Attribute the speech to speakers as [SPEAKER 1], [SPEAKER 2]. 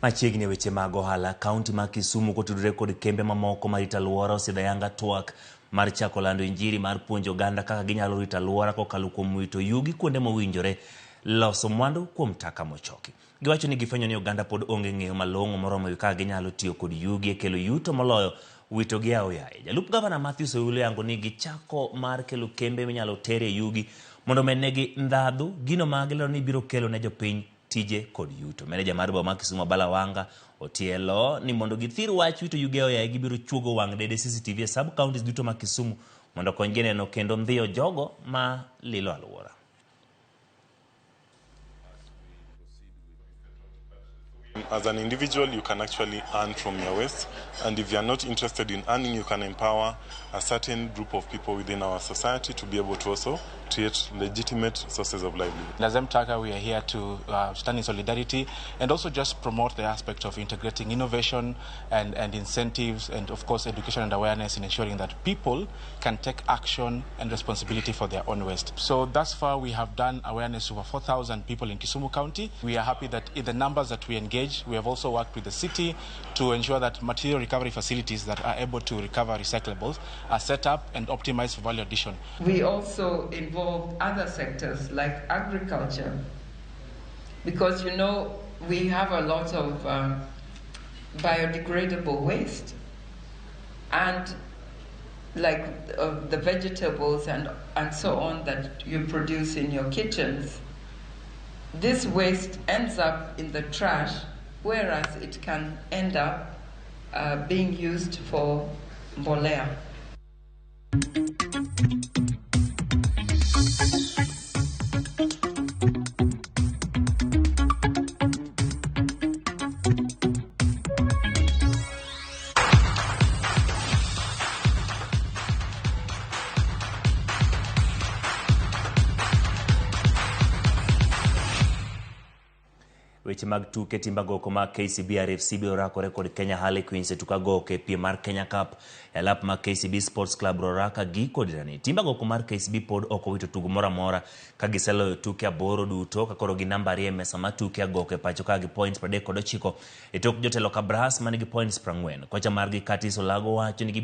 [SPEAKER 1] Machiegni e weche mag ohala, kaunti ma Kisumu kotudore kod kembe mamoko marito alwora osidho ayanga twak mar chako lando injiri mar puonjo oganda kaka ginyalo rito alwora kokalo kuom wito yugi kuonde mowinjore, loso mwandu kuom taka mochoki. Giwacho ni gifwenyo ni oganda pod onge ng'eyo malong'o moromo ewi kaka ginyalo tiyo kod yugi e kelo yuto moloyo witogi aoyaye. Jalup gavana Mathews Owilo yango ni gichako mar kelo kembe minyalo terie yugi mondo omednegi ndhadhu, gino ma gilero ni biro kelo ne jopiny tije kod yuto. Meneja mar boma ma Kisumu Abala Wanga otielo ni mondo githir wach wito yugi aoyaye gibiro chuogo wang' dede CCTV e sub counties duto ma Kisumu mondo okonygi neno kendo ndhiyo jogo ma lilo alwora.
[SPEAKER 2] As an individual, you can actually earn from your waste. And if you are not interested in earning, you can empower a certain group of people within our society to be able to also create legitimate sources of livelihood.
[SPEAKER 3] As Mtaka, we are here to stand in solidarity and also just promote the aspect of integrating innovation and incentives and, of course, education and awareness in ensuring that people can take action and responsibility for their own waste. So thus far, we have done awareness over 4,000 people in Kisumu County. We are happy that in the numbers that we engage, we have also worked with the city to ensure that material recovery facilities that are able to recover recyclables are set up and optimized for value addition.
[SPEAKER 4] We also involve other sectors like agriculture, because we have a lot of biodegradable waste, and the vegetables and so on that you produce in your kitchens. This waste ends up in the trash, whereas it can end up being used for mbolea.
[SPEAKER 1] Weche mag tuke timbe agoko mag KCB RFC biro rakore kod Kenya Harlequins e tuk agoko e piem mar Kenya Cup e alap mag KCB Sports Club Ruaraka giko dirani. Timbe agoko mar KCB pod ok owito tugo moro amora ka giseloyo tuke 8 duto ka koro gi namba 2 e mesa mar tuke agoko e pacho ka gi points 39 e tok jotelo Kabras manigi points 40. Kocha margi Curtis Olago wacho ni gibiro